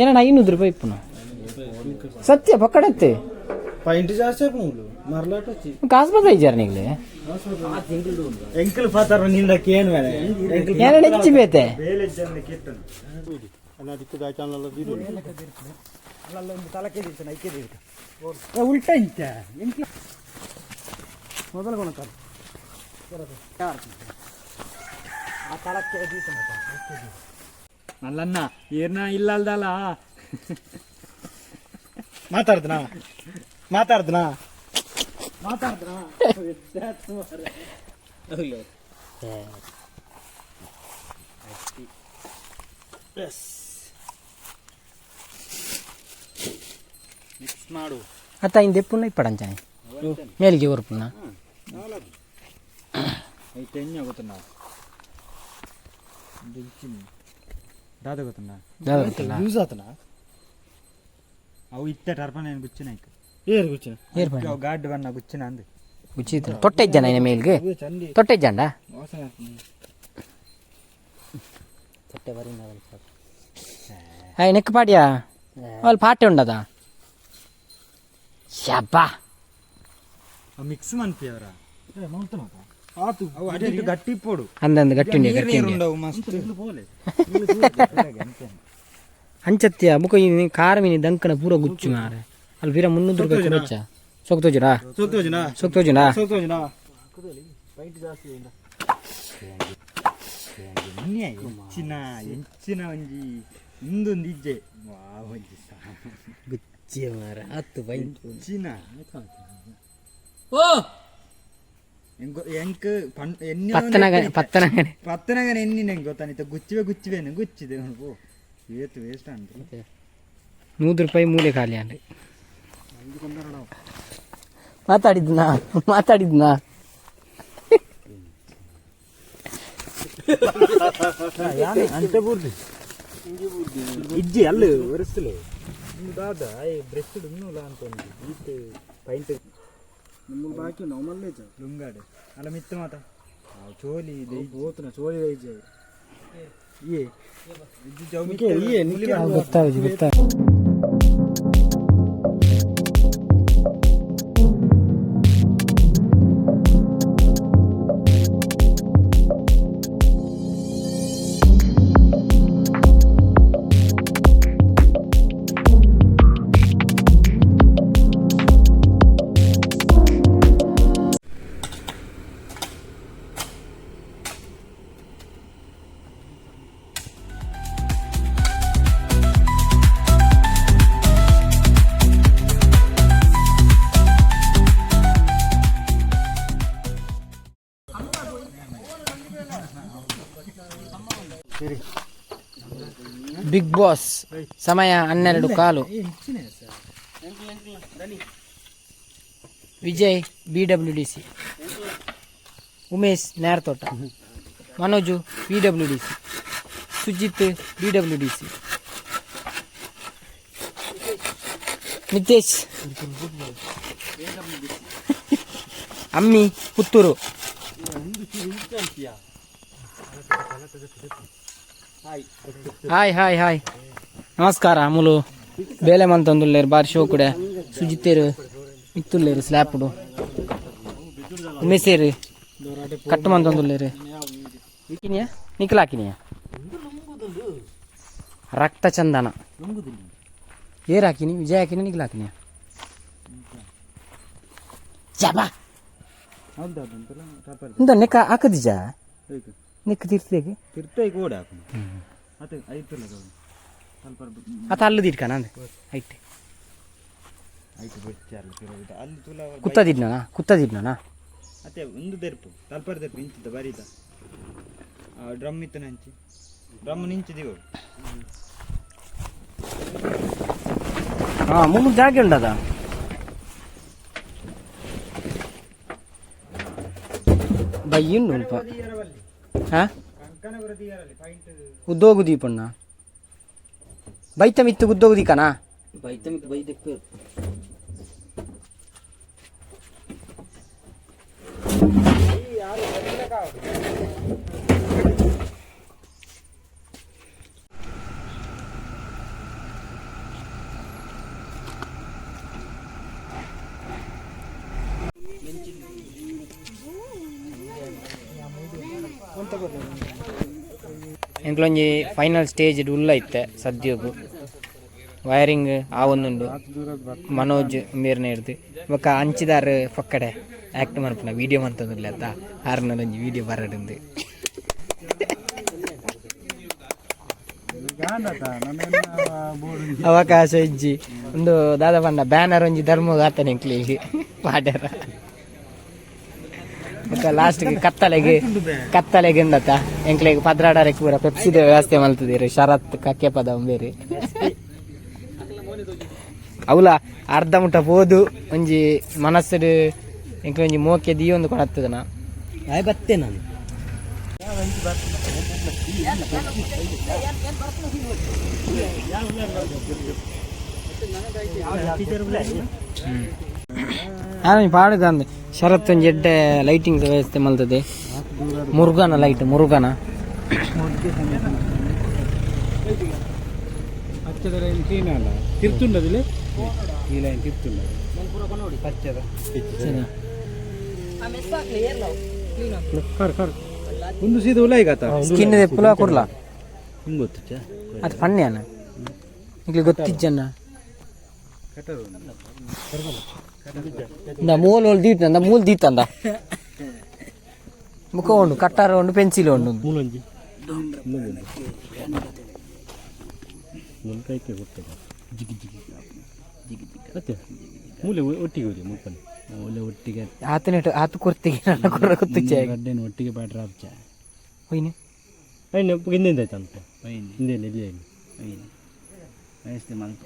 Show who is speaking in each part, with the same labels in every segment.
Speaker 1: ಏನಣ್ಣ 500 ರೂಪಾಯಿ ಇಪ್ಪುನ ಸತ್ಯ ಪಕ್ಕಡತ್ತೆ.
Speaker 2: ಪೈಂಟ್ ಜಾಸ್ತಿ ಆಪುಂಡು ಮರ್ಲಾಟ.
Speaker 1: ಕಾಸು ಬತ್ತ ಇಜ್ಜಾರ ನಿಗ್ಲೆ?
Speaker 2: ಎಂಕಲ್ ಫಾತರ್ ನಿಂದ ಕೇನ್ ಮೇಲೆ.
Speaker 1: ಏನ ಹೆಚ್ಚಿ ಬೇತೆ?
Speaker 2: ಉಲ್ಟಾ ಇಂಚ ಮೊದಲ. ಮಲ್ಲಣ್ಣ ಏರ್ನ ಇಲ್ಲ ಅಲ್ದಲ್ಲ. ಮಾತಾಡ್ದನಾ ಮಾತಾಡ್ದನಾ ಮಾತಾಡ್ದನಾ? ಮಿಕ್ಸ್ ಮಾಡು.
Speaker 1: ಅತ್ತ ಇಂದ ಎಪ್ಪುನ ಇಪ್ಪಡಂಚಾನೆ ಮೇಲ್ಗೆ ಒರ್ಪುನ.
Speaker 2: ಐತೆ ಎಣ್ಣೆ ಗೊತ್ತಣ್ಣ, ದಾದ ಗೊತ್ತಣ್ಣ.
Speaker 1: ದಾದ?
Speaker 2: ಯೂಸ್ ಆತನ. ಅವು ಇತ್ತ ಟರ್ಪನ ಏನು ಗುಚ್ಚಿನ ಐಕ್ ಏರು ಗುಚ್ಚಿನ.
Speaker 1: ಏರ್ ಬಣ್ಣ?
Speaker 2: ಗಾಡ್ ಬಣ್ಣ ಗುಚ್ಚಿನ ಅಂದು.
Speaker 1: ಉಚಿತ ತೊಟ್ಟೆ ಇಜ್ಜಾನ ಇನ್ನ ಮೇಲ್ಗೆ? ತೊಟ್ಟೆ ಇಜ್ಜಾಂಡ?
Speaker 2: ವಾಸನೆ.
Speaker 1: ತೊಟ್ಟೆ ಬರಿ. ಹಾಯ್ ನೆಕ್ ಪಾಡ್ಯಾ ಅಲ್ಲಿ ಪಾಟೆ ಉಂಡದ ಶಬ್ಬಾ.
Speaker 2: ಮಿಕ್ಸ್ ಮನ್ಪಿ ಅವರ ಅವು ಅಡಿ ಗಟ್ಟಿ ಪೋಡು.
Speaker 1: ಅಂದಂದು ಗಟ್ಟಿ ಉಂಡೆ, ಗಟ್ಟಿ ಉಂಡೆ.
Speaker 2: ನೀರುಂಡವು ಮಸ್ತ್.
Speaker 1: ಅಂಚತ್ಯ ಬುಕ ಈ ಖಾರ ಮೀನಿ ದಂಕನ ಪೂರ ಗುಚ್ಚು ಮಾರೆ. ಅಲ್ಲಿ ವೀರ 300 ರೂಪಾಯಿ ಕೊಡೊಚ್ಚ ಸೊಕ್ ತೋಜುರಾ, ಸೊಕ್ ತೋಜುನಾ?
Speaker 2: ಎಂಚಿನ ಎಂಚಿನ ಒಂಜಿ ಇಂದೊಂದು ಇಜ್ಜೆ ವಾ ಒಂಜಿ.
Speaker 1: ಗುಚ್ಚಿ ಮಾರ ಹತ್ತು ಬೈ.
Speaker 2: ಎಂಚಿನ.
Speaker 1: ಓ.
Speaker 2: ಎಂಕ್ ಎಣ್ಣೆ.
Speaker 1: ಪತ್ತನಗನೆ ಪತ್ತನಗನೆ.
Speaker 2: ಪತ್ತನಗನೆ ಎಣ್ಣಿ ನಂಗೆ ಗೊತ್ತಾನಿತ್ತ ಗುಚ್ಚಿವೆ ಗುಚ್ಚಿವೆ ಗುಚ್ಚಿದೆ ಪೋ ಏತು ವೇಸ್ಟ್ ಅಂತ.
Speaker 1: 100 ರೂಪಾಯಿ ಮೂಲೆ ಖಾಲಿ ಅಂದ್ರೆ ಮಾತಾಡಿದ್ನಾ ಮಾತಾಡಿದ್ನಾ?
Speaker 2: ಅಂತೆ ಬೂರ್ದಿ ಇಜ್ಜಿ ಅಲ್ಲ ಒರೆಸ್ತಲೆ ದಾದ ಬ್ರೆಸ್ಟ್ ಇನ್ನೂಲ ಅಂತ ಒಂದು ಈತ್ ಪೈಂಟ್ ಲುಂಗಾಡು ಅಲ್ಲ ಮಿತ್ತು ಮಾತ ಚೋಲಿ. ಚೋಲಿ.
Speaker 1: ಗೊತ್ತಾಗುದು ಗೊತ್ತಾ? ಬಿಗ್ ಬಾಸ್ ಸಮಯ 12:15. ವಿಜಯ್ ಬಿಡಬ್ಲ್ಯೂಡಿಸಿ, ಉಮೇಶ್ ನೇರ್ತೋಟ, ಮನೋಜು ಬಿಡಬ್ಲ್ಯೂಡಿಸಿ, ಸುಜಿತ್ ಬಿಡಬ್ಲ್ಯೂಡಿಸಿ, ನಿತೇಶ್ ಅಮ್ಮಿ ಪುತ್ತೂರು. ಹಾಯ್ ಹಾಯ್ ಹಾಯ್, ನಮಸ್ಕಾರ. ಅಮುಲು ಬೇಲೆ ಮಂತೊಂದುಲ್ಲೇರು ಬಾರಿ ಶೋ ಕೂಡ. ಸುಜಿತೇರು ಇತ್ತುಲ್ಲೇರು ಸ್ಲ್ಯಾಪುಡು. ಉಮೇಶೇರು ಕಟ್ಟು ಮಂತೊಂದುಲ್ಲೇರು. ಹಾಕಿನಿಯಾ ನಿಖಲ್ ಹಾಕಿನಿಯಾ? ರಕ್ತ ಚಂದನ ಏರ್ ಹಾಕಿನಿ? ವಿಜಯ್ ಹಾಕಿನಿ, ನಿಖಲ್ ಹಾಕಿನಿಯಾ? ಜಬಾ ಇಂದ ನೆಕ್ಕ ಹಾಕದಿಜ ನೆಕ್ ತೀರ್ತೇಗೆ.
Speaker 2: ತಿರ್ತೈ ಕೂಡ ಅತ್ತೆ ಐತಲ್ಲ ಸ್ವಲ್ಪ.
Speaker 1: ಅತ ಅಲ್ಲು ದಿಡ್ಕನ ಅಂದೆ ಐಟ್.
Speaker 2: ಐತು ಬೊಚ್ಚಾರ್ಲ ಅಲ್ಲಿ ತುಲ.
Speaker 1: ಕುತ್ತದಿಡ್ನ ಕುತ್ತದಿಡ್ನ.
Speaker 2: ಅತ್ತೆ ಒಂದು ದೆರ್ಪು ತಲ್ಪರ್ ದೆರ್ಪು ಇಂಚಿದ ಬರೀತ ಡ್ರಮ್ ಇತ್ತು ನಂಚಿ ಡ್ರಮ್ ನಿಂಚಿದೀವು.
Speaker 1: ಹಾಂ ಮುಮ್ಮು ಜಾಗೆ ಉಂಡದ ಬಯ್ಯುಂಡು ಅಲ್ಪ. ಹಾ ಉದ್ದೋಗು ದೀಪಣ್ಣ ಬೈತ ಮಿತ್ತು ಉದ್ದೋಗು ದೀಕನಾ.
Speaker 3: ಬೈತ ಮಿತ್ತು ಬೈ ದೆಪ್ಪೇರು.
Speaker 1: ಎಂಕ್ಲೊಂಜಿ ಫೈನಲ್ ಸ್ಟೇಜ್ ಉಲ್ಲ ಇತ್ತೆ ಸದ್ಯಗು. ವೈರಿಂಗ್ ಆವೊಂದುಂಡು. ಮನೋಜ್ ಮೇರ್ನ ಹಿಡ್ದು ಬೊಕ್ಕ ಅಂಚಿದಾರ್ ಪಕ್ಕಡೆ ಆಕ್ಟ್ ಮನ್ಪುನ ವೀಡಿಯೋ ಮಂತೊಂದುಲ್ಲೆ ಅತ್ತ, ಆರ್ನಲೊಂಜಿ ವೀಡಿಯೋ ಬರಡುಂದು. ಅವಕಾಶ ಇಜ್ಜಿ. ಒಂದು ದಾದ ಪಂಡ, ಬ್ಯಾನರ್ ಒಂಜಿ ಧರ್ಮಗ್ ಆತನೆ ಎಂಕ್ಲೆಗ್ ಪಾಡ್ಯಾರ. ಬೊಕ್ಕ ಲಾಸ್ಟ್ಗೆ ಕತ್ತಲೆಗೆ ಕತ್ತಲೆಗೆ ಉಂಡತ್ತ, ಎಂಕ್ಲೆಗ್ ಪದ್ರಾಡಾರಕ್ಕೆ ಪೂರ ಪೆಪ್ಸಿದ ವ್ಯವಸ್ಥೆ ಮಲ್ತದಿರು ಶರತ್ ಕಕ್ಕೆ ಪದ ಬೇರೆ. ಅವಲ ಅರ್ಧ ಮುಟ್ಟ ಪೋದು ಒಂಜಿ ಮನಸ್ಸುಡು ಎಂಕ್ಲೆ ಒಂಜಿ ಮೋಕೆ ದೀಯೊಂದು ಕೊಡತ್ತದನ.
Speaker 3: ಆಯ್ ಬತ್ತೆ ನಾನು.
Speaker 1: ಆನೆ ಪಾಡುಗಂದು ಶರತ್ ಒಂಜಿ ಎಡ್ಡೆ ಲೈಟಿಂಗ್ ವ್ಯವಸ್ಥೆ ಮಲ್ತದೆ. ಮುರುಗನ ಲೈಟ್, ಮುರುಗನ.
Speaker 4: ಪಚ್ಚದ ಲೈನ್ ಕ್ಲೀನ್ ಅಲ್ಲ, ತಿರ್ತುಂಡದಿಲ್ಲ ಈ ಲೈನ್ ತಿರ್ತುಂಡ. ಪಚ್ಚದ ಕರ್ ಕರ್ ಒಂದು ಸೀದಾ ಉಲಾಯಿಗಾತ.
Speaker 1: ಸ್ಕಿನ್ ಪುಲ ಕೊಡ್ಲಾ.
Speaker 3: ಹಿಂಗೆ ಗೊತ್ತು.
Speaker 1: ಅದು ಫನ್ಯಾನ ನಿಂಗೆ ಗೊತ್ತಿಜ್ಜನ್ನ. ಇಂದ ಮೂಲ ಒಲ್ ದೀತಂದ, ಮೂಲ ದೀತಂದ ಮುಖ ಉಂಡು, ಕಟ್ಟಾರ ಉಂಡು, ಪೆನ್ಸಿಲ್ ಉಂಡು.
Speaker 4: ಮೂಲೊಂಜಿ ಮುಲ್ಕೈಕೆ ಹುಟ್ಟದ ಜಿಗಿ ಜಿಗಿ ಜಿಗಿ ಮತ್ತೆ ಮೂಲೆ ಒಟ್ಟಿಗೆ ಹೋಗಿ ಮುಲ್ಪನೆ.
Speaker 3: ಒಳ್ಳೆ ಒಟ್ಟಿಗೆ.
Speaker 1: ಆತನ ಆತು ಕೊರ್ತಿಗೆ ನನ್ನ ಕೊರ ಗೊತ್ತುಚ್ಚೆ.
Speaker 4: ಗಡ್ಡೆನ ಒಟ್ಟಿಗೆ ಬ್ಯಾಟ್ರ್ ಆಪ್ಚ.
Speaker 1: ಹೋಯ್ನೆ.
Speaker 4: ಐನ ಹಿಂದೆಂದ ಆಯ್ತು ಅಂತ.
Speaker 3: ಐನು.
Speaker 4: ಹಿಂದೆ ಇಲ್ಲಿ ಐನು.
Speaker 3: ಐನು ವ್ಯವಸ್ಥೆ ಮಲ್ಪ.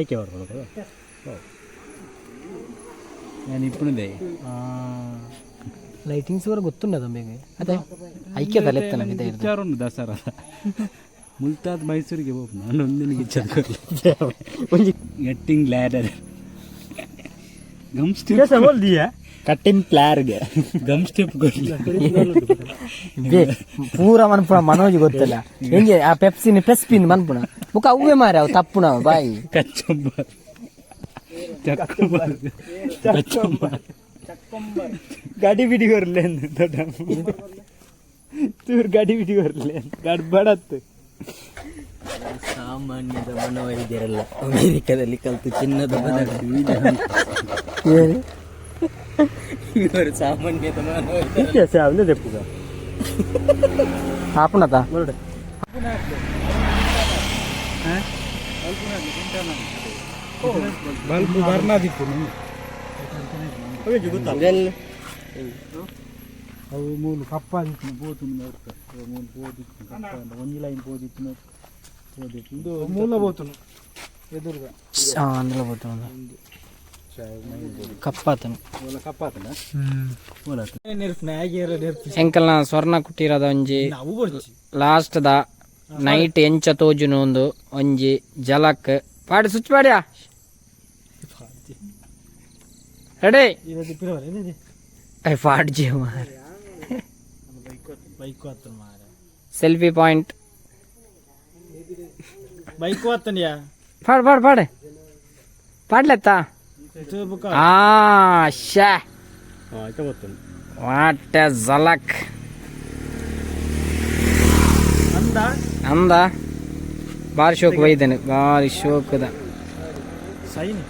Speaker 4: ಐಕೆ ಬರ್ಬೋದು.
Speaker 3: ನಾನು ಇಪ್ಪುಣದೆ.
Speaker 1: ಲೈಟಿಂಗ್ಸ್ ವರ ಗೊತ್ತುಂಡದ ಬೇಗ ಅದೇ ಐಕ್ಯದ ಲೆತ್ತನ ಬಿದ್ದ.
Speaker 4: ವಿಚಾರ ಉಂಟು. ದಸರಾ ಮುಲ್ತಾದ್ ಮೈಸೂರಿಗೆ ಹೋಗ್ ನಾನು ಒಂದಿನಿಗೆ
Speaker 1: ಒಂಜಿ
Speaker 4: getting ladder gum step
Speaker 2: cutting ಪ್ಲಾರ್ಗೆ
Speaker 4: gum step ಕೊಡ್ಲಿ.
Speaker 1: ಬೇ ಪೂರ ಮನ್ಪುಣ ಮನೋಜ್ ಗೊತ್ತಲ್ಲ ಹೆಂಗೆ ಆ ಪೆಪ್ಸಿನ ಪೆಸ್ಪಿನ್ ಮನ್ಪುಣ ಬುಕ್ಕ ಅವೇ ಮಾರೆ ಅವು ತಪ್ಪುಣ ಬಾಯಿ.
Speaker 4: ಕಚ್ಚಂಬರ್ ಚಕ್ಕಂಬರ್ ಕಚ್ಚಂಬರ್.
Speaker 2: ಗಾಡಿ ಬಿಡಿ ಬರಲಿ ದೊಡ್ಡ ಚೂರು ಗಾಡಿ ಬಿಡಿ ಬರಲಿ ಗಡ್ಬಡತ್ತು.
Speaker 3: ಸಾಮಾನ್ಯದ ಮನೋವೈದ್ಯರಲ್ಲ, ಅಮೆರಿಕದಲ್ಲಿ ಕಲ್ತು ಚಿನ್ನದ ಪದಕ.
Speaker 1: ಏನು?
Speaker 3: ಇವರು ಸಾಮಾನ್ಯದ ಮನೋವೈದ್ಯರಲ್ಲ.
Speaker 4: ತೆಪ್ಪುಗ.
Speaker 1: ಆಪುಣತ.
Speaker 4: ಬಲ್ಬ್ ಬರ್ನಾದಿಪ್ಪು. ಅವು ಮೂಲು ಕಪ್ಪಾದಿತ್ತು ಪೋತುಂಡು ಮೂಲು ಪೋದಿತ್ತು ಕಪ್ಪ ಒಂಜಿ ಲೈನ್ ಪೋದಿತ್ತು ಪೋದಿತ್ತು ಇದು ಮೂಲ ಬೋತುನು ಎದುರುಗ.
Speaker 1: అందులో పోతుంది ಕಪ್ಪಾತನು.
Speaker 4: ಓಲ ಕಪ್ಪಾತನ.
Speaker 1: ಎಂಕಲ್ನ ಸ್ವರ್ಣ ಕುಟೀರದ ಒಂಜಿ ಲಾಸ್ಟ್ the night ಎಂಚ ತೋಜುನು ಒಂದು ಒಂಜಿ ಜಲಕ್ ಪಾಡಿ. ಸ್ವಿಚ್ ಪಾಡ್ಯಾ, ರೆಡಿ ಪಾಡ್ಜಿ ಮಾರ.
Speaker 4: ಬೈಕ್ ಆತನ ಮಾರ.
Speaker 1: Selfie point.
Speaker 4: ಬೈಕ್ ಆತನಿಯಾ.
Speaker 1: ಪಾಡ್ ಪಾಡ್ ಪಾಡ್ ಪಾಡ್ಲೆತ್ತಾ. ಆ ಶಾ.
Speaker 4: ಆಯ್ತಾ ಗೊತ್ತುಂಟು.
Speaker 1: What A ಝಲಕ್ ಅಂದ. ಬಾರಿ ಶೋಕ್ ಒಯ್ದಾನೆ, ಬಾರಿ ಶೋಕದ.
Speaker 4: ಸೈನ್.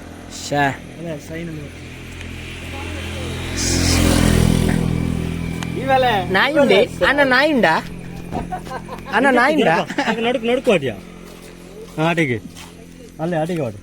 Speaker 1: ಶಾ.
Speaker 4: ಅಲ್ಲ, ಸೈನ್.
Speaker 1: ನಾಯಿ ಉಂಡೆ ಅಣ್ಣ, ನಾಯಿ ಉಂಡಾ ಅಣ್ಣ, ನಾಯಿ ಉಂಡಾ?
Speaker 4: ನಡುಕ್ ನಡುಕು ಆಟಿಯಾ ಆಟಿಗೆ ಅಲ್ಲೇ ಆಟಿಗೆ ಆಡಿ.